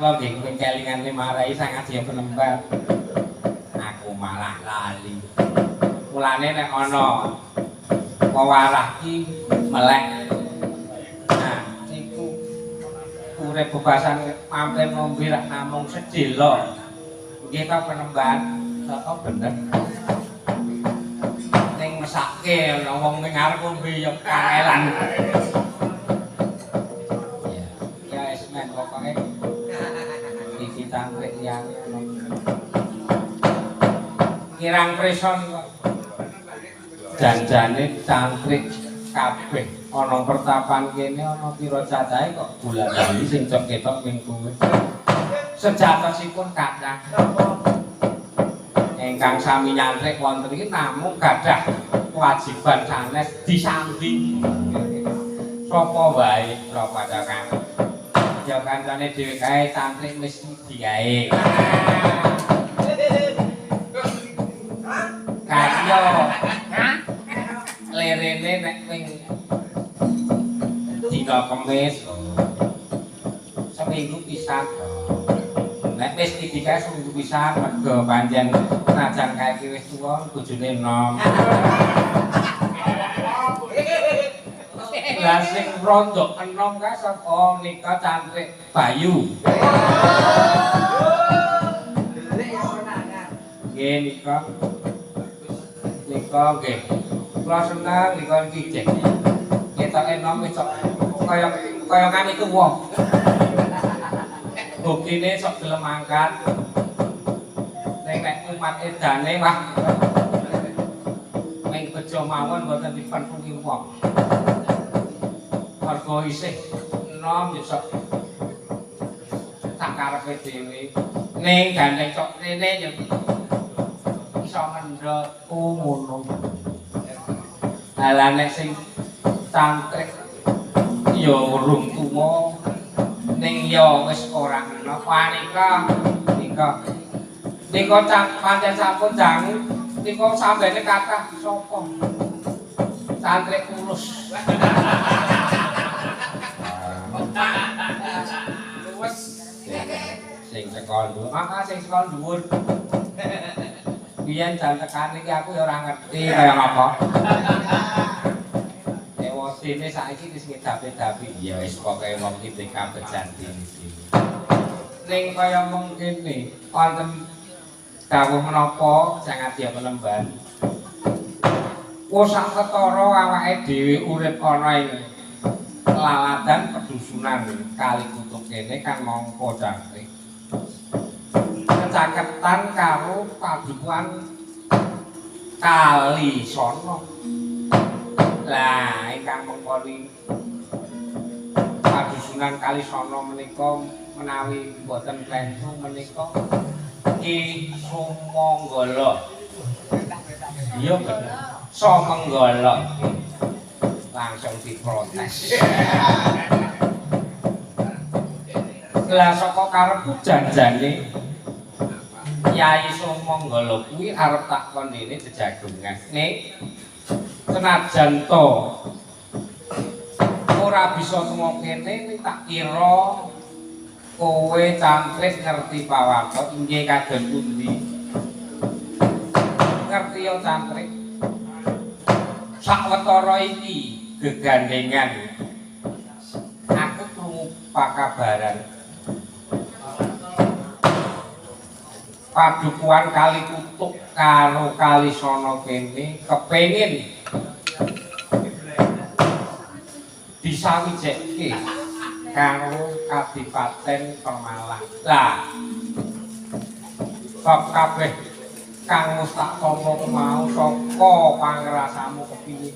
Kula nggih kelingan marai Sang Adya Penemban. Aku malah lali. Mulane nek ana pewarah ki melek. Nah, niku urip bebasan mampir ngombe rak namung sedhela. Nggih ta Penemban? Heeh bener. Ning mesake ana wong ning arep ngombe ya kangelan. Ya, ya wis men pokoke iki cangkrik liyane ana. Kirang preso niku. Janjane cangkrik kabeh ana pertapan kene ana pira cacahe kok bola-bali sing cok ketok ning kowe. Sejatosipun kathah ingkang sami nyantrik wonten iki namung gadah kewajiban sanes disambi. Sapa wae sapa ta Kang? Ya kancane dhewe kae cantrik wis digawe. Kaya lerene nek ping dina Kemis seminggu pisan. Nek wis iki kae seminggu pisan mergo pancen senajan kae iki wis tuwa bojone enom. Lah sing rondo enom kae sapa nika cantrik Bayu. Nggih nika. Nika nggih. Kula seneng nika iki jek. Ketoke enom wis kaya kaya kami tuwa. Buktine sok gelem angkat. Ning nek umat edane wah ning bejo mawon mboten dipentungi wong. Mergo isih enom ya sok sak karepe dhewe. Ning gandeng sok rene ya iso ngendhok ngono. Lah nek sing cantrik ya urung tuwa ning ya wis ora enom. Nika nika nika pancen sampun dangu nika sambene kathah sapa cantrik kurus. Luwes. Sing saka dhuwur, ah sing saka dhuwur. Biyen jan tekane iki aku ya ora ngerti kaya ngapa. Ewosine saiki wis ngedapi-dapi. Ya wis pokoke wong iki kabejan dene. Ning kaya mengkene wonten dawuh menapa Sang Adya Penemban. Wis sak ketara awake dhewe urip ana ing laladan pedusunan Kali Kutuk kene kan mongko cangkrik. Kecaketan karo padukuhan Kali Sono. Lah ingkang mengkoni padusunan Kali Sono menika menawi mboten klentu menika Ki Sumanggala. Iya bener. Sumanggala. Langsung diprotes. Lah saka karepku janjane Yai Sumanggala kuwi arep tak kondene jejagongan. Ning senajan to ora bisa temu kene tak kira kowe cantrik ngerti pawarta inggih kados pundi. Ngerti ya cantrik. Sawetara iki gegandengan aku krungu pakabaran padukuhan Kali Kutuk karo Kali Sono kene kepengin disawijekke karo Kadipaten Pemalang. Lah bab kabeh kang wis tak tampa mau saka pangrasamu kepiye?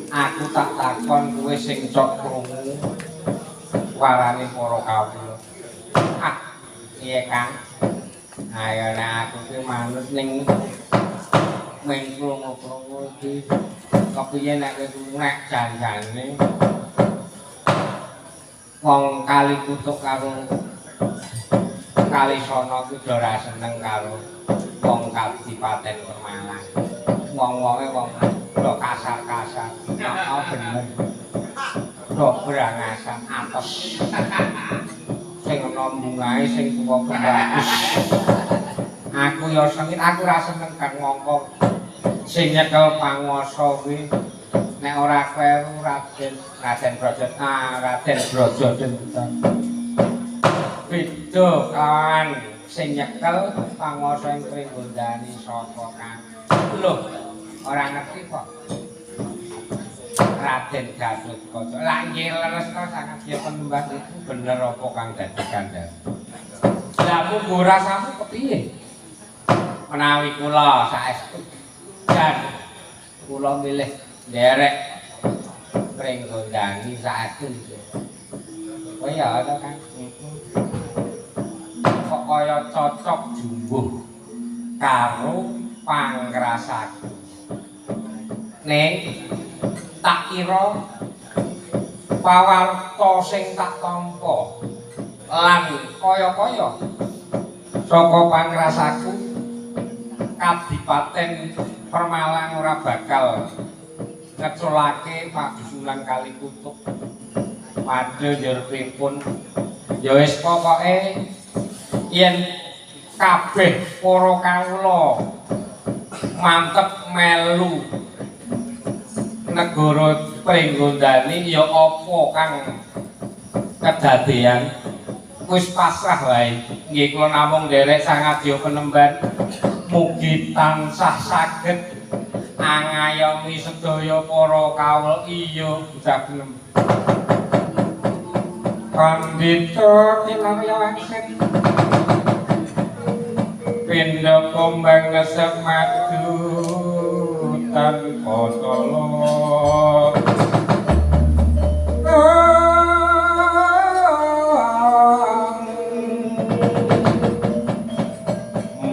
Aku tak takon kowe sing cok krungu warane para kawula. Ah, piye Kang? Ayo nek aku ki manut ning mung krungu-krungu iki kepiye nek kowe nek janjane wong Kali Kutuk karo Kali Sono kuwi ora seneng karo wong Kadipaten Pemalang. Wong-wonge wong do kasar-kasar. Heeh bener. Do brangasan atos. Sing enom bungahe sing tuwa kembang. Aku ya sengit, aku ora seneng kang ngongkong. Sing nyekel panguwasa kuwi nek ora kleru Raden Braja, Raden Brajadenta. Beda kawan sing nyekel panguwasa ing Pringgondani sapa kang. Lho, ora ngerti kok. Raden Gatotkaca. Lah nggih leres to sangat ya penemban iku bener apa kang dadi kandhane. Lah munggo rasamu kepiye? Menawi kula saestu jan kula milih nderek Pringgondani saestu iki. Oh ya to Kang. Kok kaya cocok jumbuh karo pangrasaku. Ning tak kira pawarta sing tak tampa lan kaya-kaya saka pangrasaku kadipaten Permalang ora bakal ngeculake padusunan kali kutuk. Padha njur pripun? Ya wis pokoke yen kabeh para kawula mantep melu negara Pringgondani ya apa kang kedadean wis pasrah wae. Nggih kula namung nderek sangadya penemban mugi tansah saged angayomi sedaya para kawula. Iya bocah gelem. Pandita kinarya wangsit pindha kumbang nesep madu tanpa tala.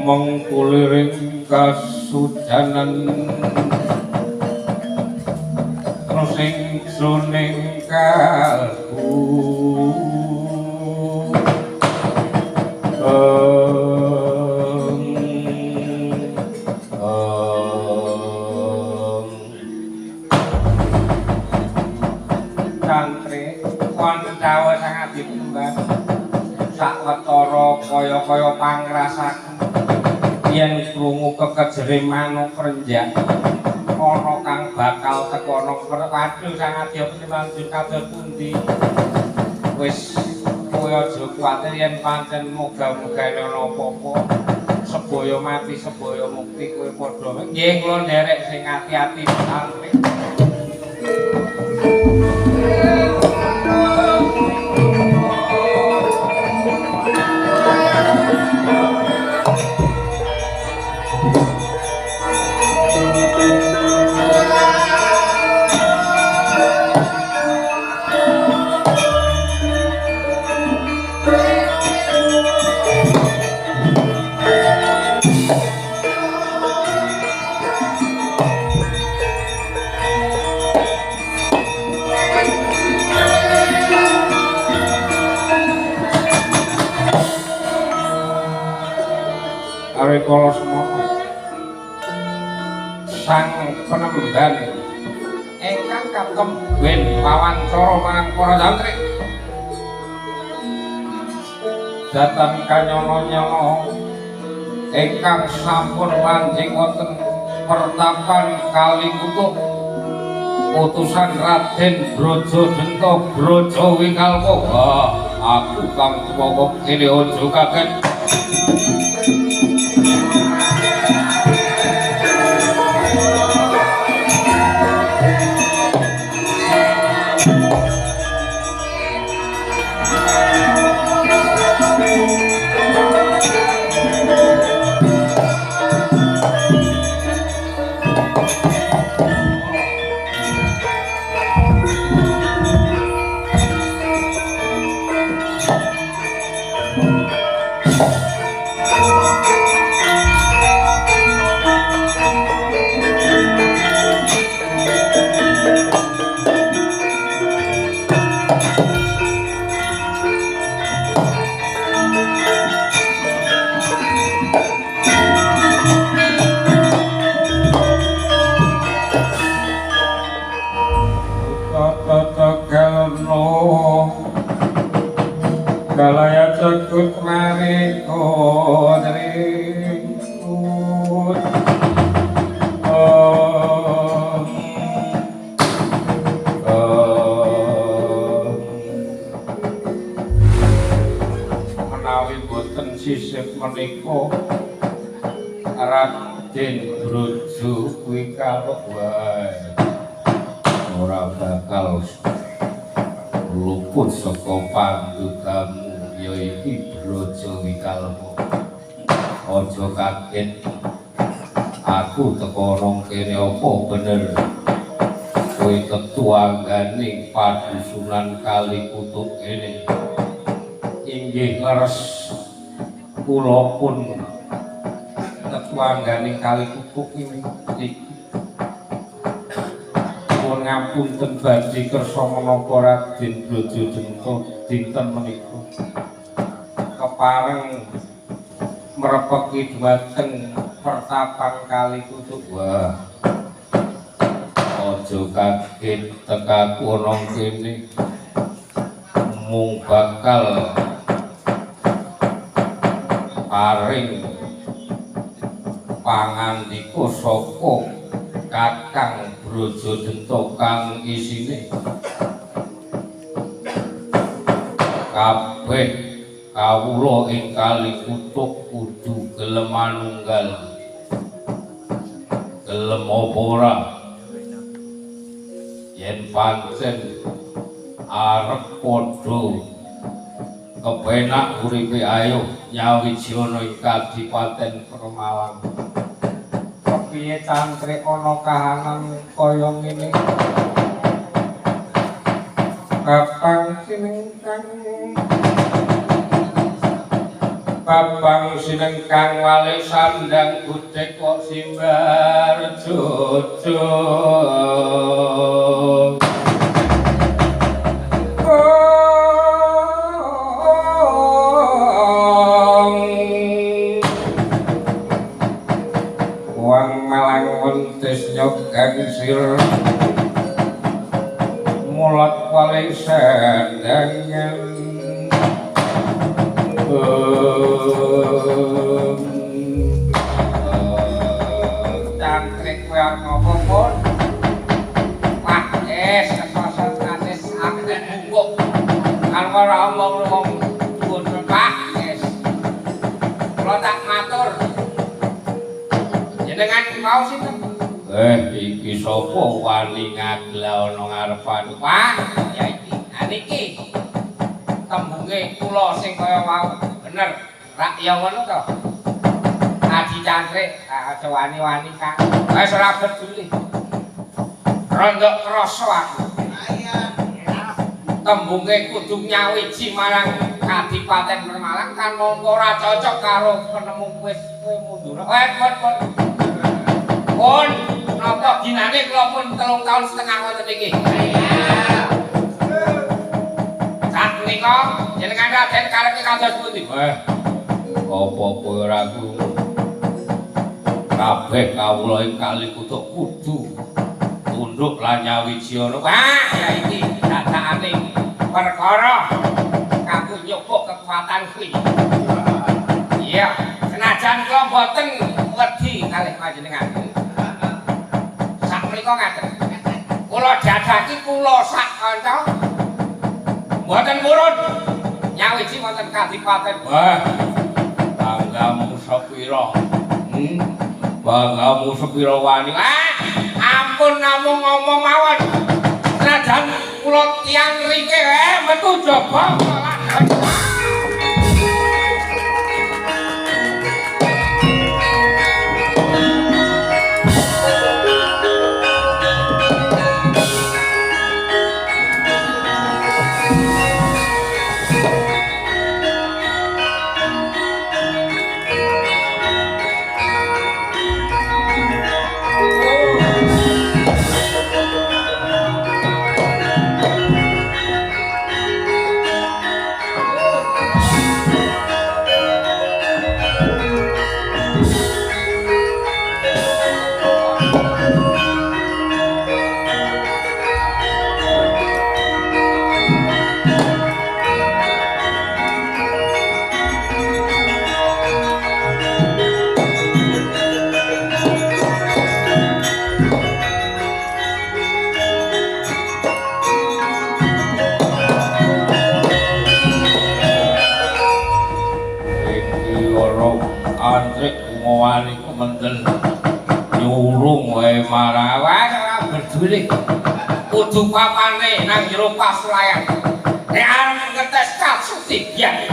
Mengkuliring kasujanan terus ing jroning kalbu. Cantrik wonten dawuh sang adi penemban sawetara kaya-kaya pangrasaku yen krungu kekejere manuk renjak ana kang bakal teka nang waduh sang adi penemban kados pundi. Wis kowe aja kuwatir yen pancen moga-moga ana apa-apa sebaya mati sebaya mukti kowe padha. Nggih kula nderek sing ati-ati santri. Kala semana sang penemban ingkang katemben pawancara marang para jantrik datan kanyono-nyono ingkang sampun manjing wonten pertapan Kali Kutuk utusan Raden Brajadenta Braja Wikalpa. Aku kang tuwa kene aja kaget. Mariko ringkut. Menawi boten sisih menika Raden Brojo kuwi karo wae ora bakal luput saka pandukamu ya iki Brojo Wikalpa. Aja kaget aku teko nang kene apa bener kowe ketuanggane padusunan Kali Kutuk kene. Inggih leres, kula pun ketuanggane Kali Kutuk ini iki. Pun ngapunten badhe kersa menapa Raden Brojo Jento dinten menika kepareng merepeki dhumateng pertapan Kali Kutuk. Wah, aja kaget tekaku ana kene mung bakal paring pangandika saka Kakang Brojo Jento kang isine kabeh kawula ing Kali Kutuk kudu gelem manunggal. Gelem apa ora? Yen pancen arep padha kepenak uripe ayo nyawiji ana ing Kadipaten Permalang. Kepiye cantrik ana kahanan kaya ngene? Babang sinengkang, babang sinengkang wali sandang gudhek kok simbar jojong. Wang malang wentis nyok gangsir mulat wali sandangan. Cangkrik kowe arep ngopo pun? Wah, es kesoson kasis aku bungkuk. Kan ora omong wong bondo Pak, es. Kula tak matur. Jenengan mau sinten? Iki sapa wani ngagla ana ngarepan? Wah, ya iki. Ha niki tembunge kula sing kaya wau. Bener. Rak ya ngono to. Adi cantrik, aja wani-wani Kang. Wis ora peduli. Rondok krasa aku. Tembunge kudu nyawiji marang Kadipaten Permalang kan mongko ora cocok karo penemu wis kowe mundur. Pun pun. Pun napa ginane kula pun 3,5 tahun wonten iki. Sak menika jenengan Raden karepe kados pundi? Apa kowe ora krungu? Kabeh kawula ing Kali Kutuk kudu tunduk lan nyawiji ana. Wah, ya iki dadakane perkara kanggo nyobok kekuatan kuwi. Iya, senajan kula mboten wedi kalih panjenengan. Sak menika ngaten. Kula dadaki kula sak kanca mboten purun nyawiji wonten kadipaten. Wah, banggamu sepira? Banggamu sepira wani? Ah, ampun namung ngomong mawon. Senajan kula tiyang mriki metu jaba malah. Cantrik wani kemendel nyurung wae marang wae ora berduli. Kudu papane nang jero pasulayan. Nek arep ngetes kasutigyan.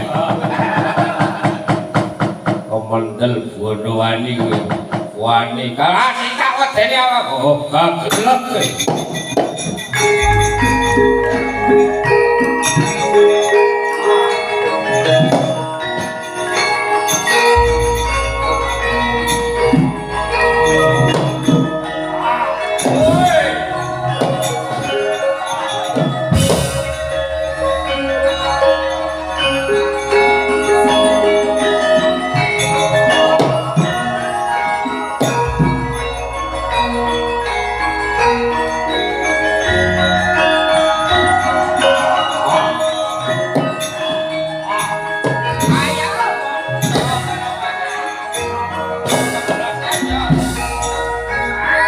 Kemendel bono wani kowe. Wani kalah sing tak wedeni awak. Oh, kagelek kowe.